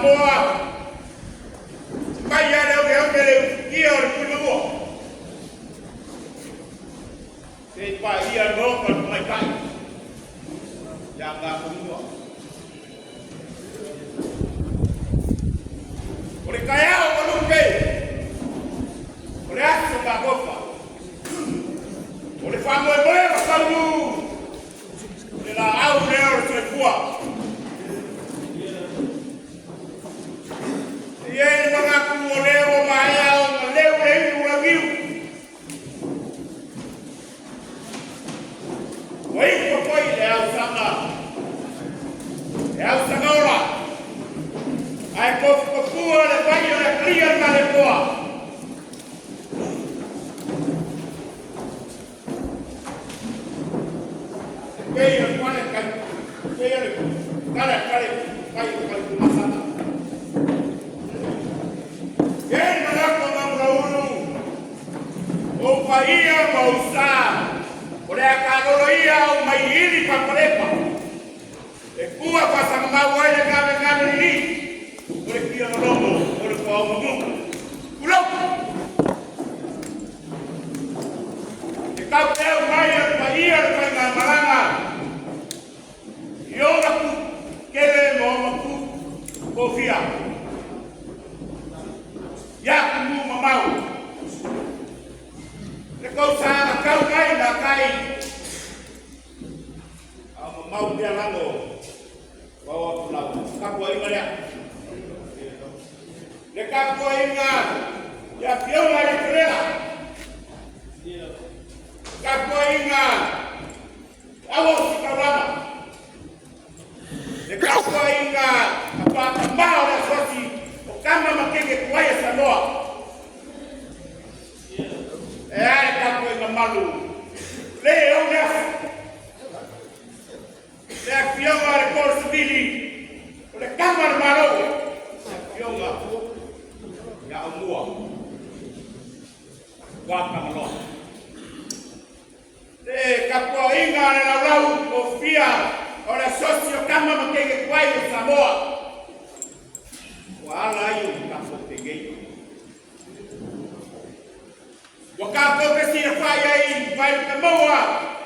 Samoa, mai lava le ogeoge le ufitia o le Tuimanua, seia paia le Maota o le Tamaitai ia Nafanua. O le taeao ua lupe, o le aso faagofa, o le faamoemoe o taunu, o le laau lea o le soifua. E i ai le manatu o lea ua maea ona leu le inu launiu, ua iu foi le ausaga, le ausaga ola, ae tofutofua le vai o le atalia le Malietoa. E pei o le pale tai, pei o le tala tale tai o le Tumasana. E i ai le manatu o Namulauulu, o ou paia ma ou sa, o le a taalolo ia au mai ili papalepa, e tua faasagamau ai le galegale lili, o le fia lologo o le puaomamugu. Tulou! E taupeau mai o le paia o le faigamalaga, i ona tu kele ma ona tu tofia. Ia tumu mamau, le tausaga tau mai na tai, a mamau pea lago, o atu lava. Tapuaiga lea. Le tapuaiga i afioga i le Tulela. Tapuaiga aua o Sikaulama. Le tapuaiga a Patamā o le Asosi o Tama ma Keke Tuai a Samoa. E a le tapuaiga malu, le ou le aso. Le afioga a le Kolo Sivili, o le tama a le Malo, le afioga ia Aumua, Tuatagaloa. Le tapuaiga a le laulau tofia o le Asosi o Tama ma Keke Tuai o Samoa. Ua ala ai o tatou pegei. Ua tatou fesilafai ai vai uta maua,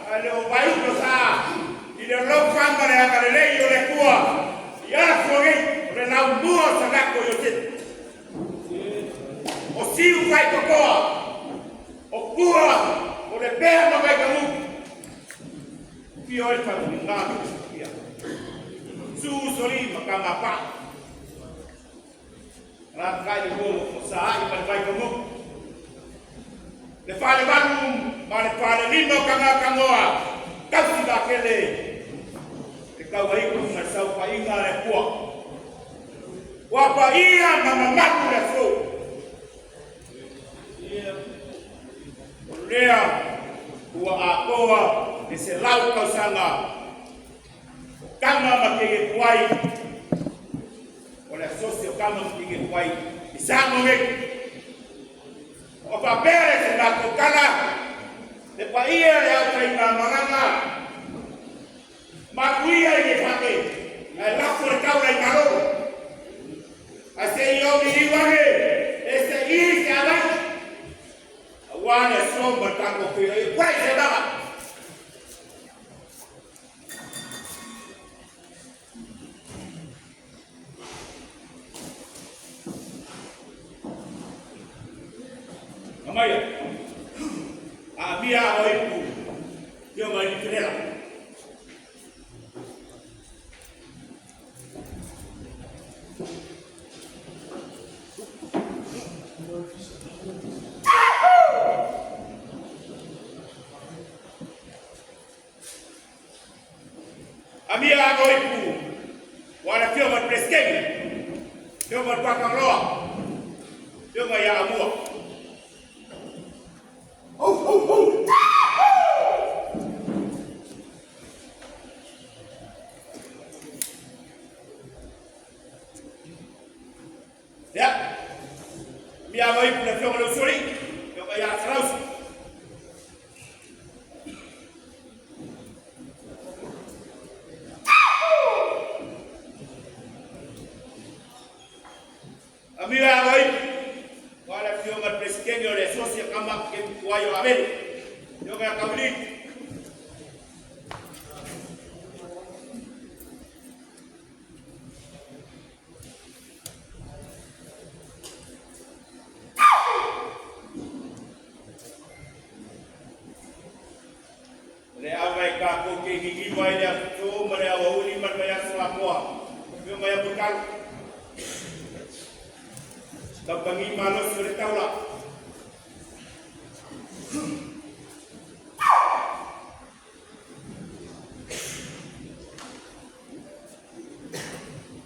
a le o vai uta sa, i le alofa ma le agalelei o le Atua i ala fua nei, o le laumua o Salako i o Tete. O siu fai totoa, o tua o le pea ma vai kamu. Fia oi whanau ngā ia. Su sori ma ka ngā pā. Rā kai le kolo o sa ai ma le vai kamu. Le fale valu ma le fale lima o ka ngā kangoa. Kausi la kele. Te kau ai ku ngai sau pa inga le kua. Ua pa ia ma mamalu le aso. O lea ua atoa le 100 tausaga o Tama ma Keke Tuai, o le Asosi o Tama ma Keke Tuai i Samoa nei. O faapea le se matou tala, le paia le au faigamalaga, matuia i le fate, ae lafo le taula i malolo. Ae se i o miliu ane, e se i se alai. Aua le aso ma le tatou feiloai. Uai se lava! Amaia. A mia o ipu. Fioga i Likerela. Amia o ipu. Ua le fioga i Presidente. Fioga i Tuatagaloa. Fioga ia Amua. Hou, hou, hou. Ia. Mia o ipu le fioga le usuri. Fioga ia Sarausi. Amio e aloi, wa le afioga i le Peresetene o le Asosi a Tama Kemi Tuai o Avele. Afioga ia Kaulili. O le ava e tatou te liliva ai i le aso ma le aoauli ma le vaiaso atoa. Afioga ia Mulitalo. Tautagi malosi o le taula.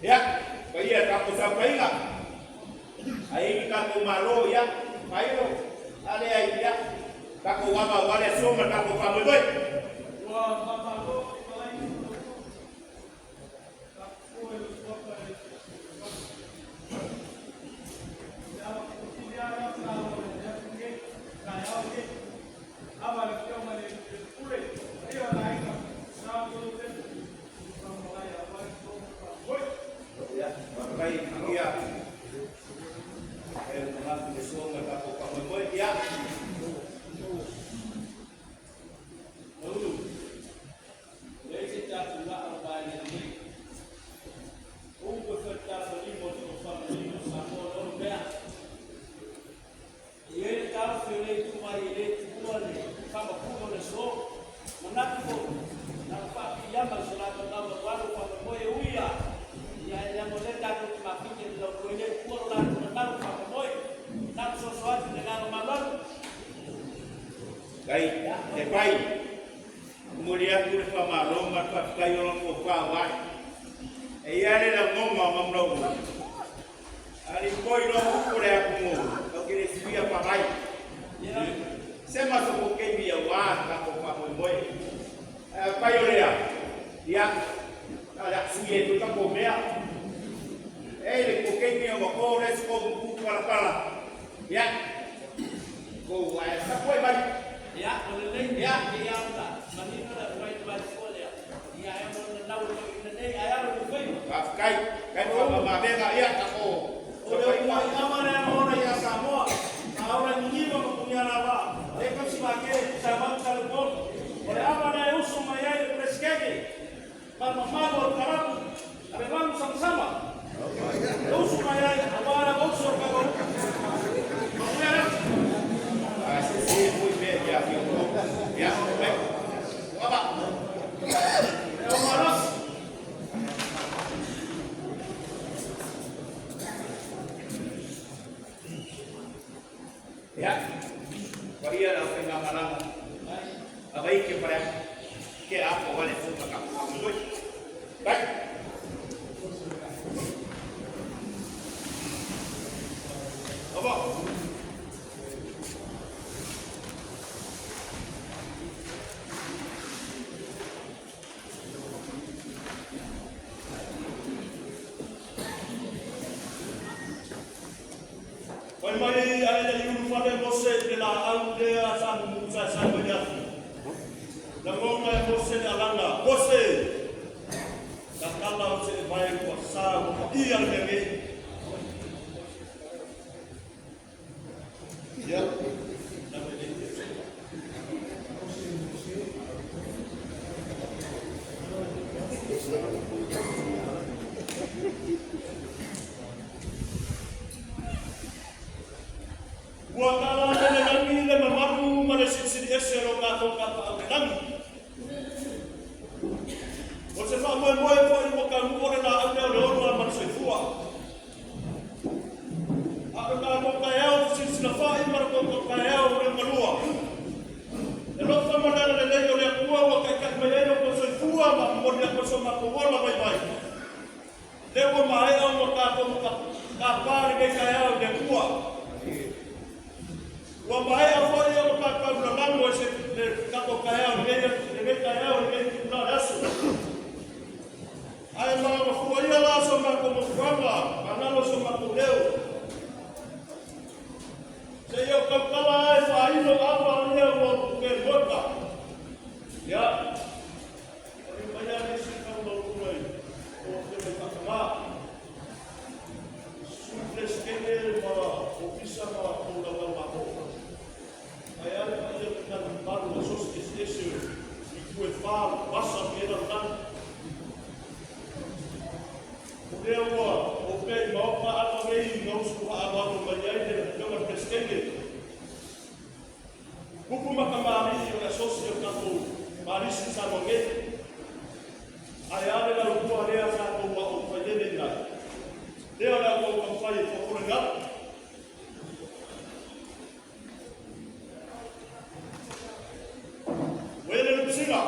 Ia, paia e tatou saofaiga. A i ai ni tatou malo, ia, faailoa. A leai, ia, tatou ava aua le aso ma le tatou faamoemoe. Ua faamalo i malai taputua i le suafa e le ava pitosili lava lea sa o le aso nei, taeao nei. Ava le afioga i le Pule, paia o le aiga Sa ma Iosefo, faamalai aua le so ma le faamoemoe. Ia, faafetai ia. E manatu le so ma le tatou faamoemoe. Ia. Ulu, leai se tatou laa o vaega nei. Upu e fai lima o le tofamalino Samoa o le mea. E i ai le taofi o le itumai e le tuua le faamapuga o le aso. Manatu foi, na ona faapiiama i so latou naunaualo faamoemoe e ui lava, ia e leaga o lea tatou te mafita i le lautua e le tuua lo latou mamalu faamoemoe. Na ona soso atu i le agaga maualalo. Kai, te pai. Momoli atu le faamalo ma le faafetai o lau tofa ua ae. E i ai le lagona o Mamulauulu. Ali poi lo upu le atunuu, tau te le suia pagai. Se ma so ko keimi ia wā tatou faamoemoe. Ae pai o lea, ia, a le sui e tu tatou mea. E le ko keimi o ko le ko ku pala pala. Ia, ko ai sa koe mai. Ia, o lelei ia ona manino le mai mai fua lea. Ia e ono na nau i nei ai alo i fai. Faafetai, kai faamamavega ia tatou. O le uma i ama lea ma ona ia Samoa. A ora niniva ma punia lava. Le kausi ma ke sa mau sa le polo. O le ama lea e uso mai ai le presidente. Ma mamalu o le karapu. A le malu sama-sama. E uso mai ai a wara uso o ka Manuia lea. Ah, se se foi bem ia ia. Ia, bem. Aba. E o marosi. Ia. Paia la fenga malanga. Abai ke pare. Ke apo wale fu ka ka. Bai. Aba. Fai mai a le i ulufale Mose i le laau lea sa mumusa e sa mai afi. Lagona e Mose le alaga, Mose! Tatala o se e vai ua sa ua paia le mea nei. Ia, na me nei. Ua tala le lagi le mamalu ma le silisili ese o lo tatou tapaau i le lagi. O se faamoemoe foi ua taunuu o le laau lea o le ola ma le soifua. A o le tatou taeao fesilasilafa'i ma le tatou taeao liogalua. E lofa ma le agalelei o le Atua ua taita'i mai ai lo tou soifua ma momoli atu ai so matou ola vaivai. Lea ua maea ona tatou tapa lenei taeao i le Atua. Ua maea foi ona tatou lalago e se le tatou taeao lenei taeao lenei itula le aso. Ae magamafua ia la so matou mafuaga, manalo so matou leo. Se ia o tautala ai faailo ava ia ua ke moka. Ia, o le mai ale si kau mautuna i o te mai whakama. Sui presidente Lea ua opea i maota apa nei na usu faaaloalo mai ai le Afioga i le Peresetene. Upu ma kamali'i o le asosi o le tatou Malisi i Samoa nei. Ae a le lautua lea sa tou aao failele i ai? Lea o le a outou taumafai e fofolo i galo. Ua i ai le lupisiga.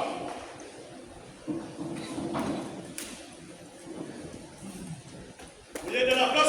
Ua i ai le laka.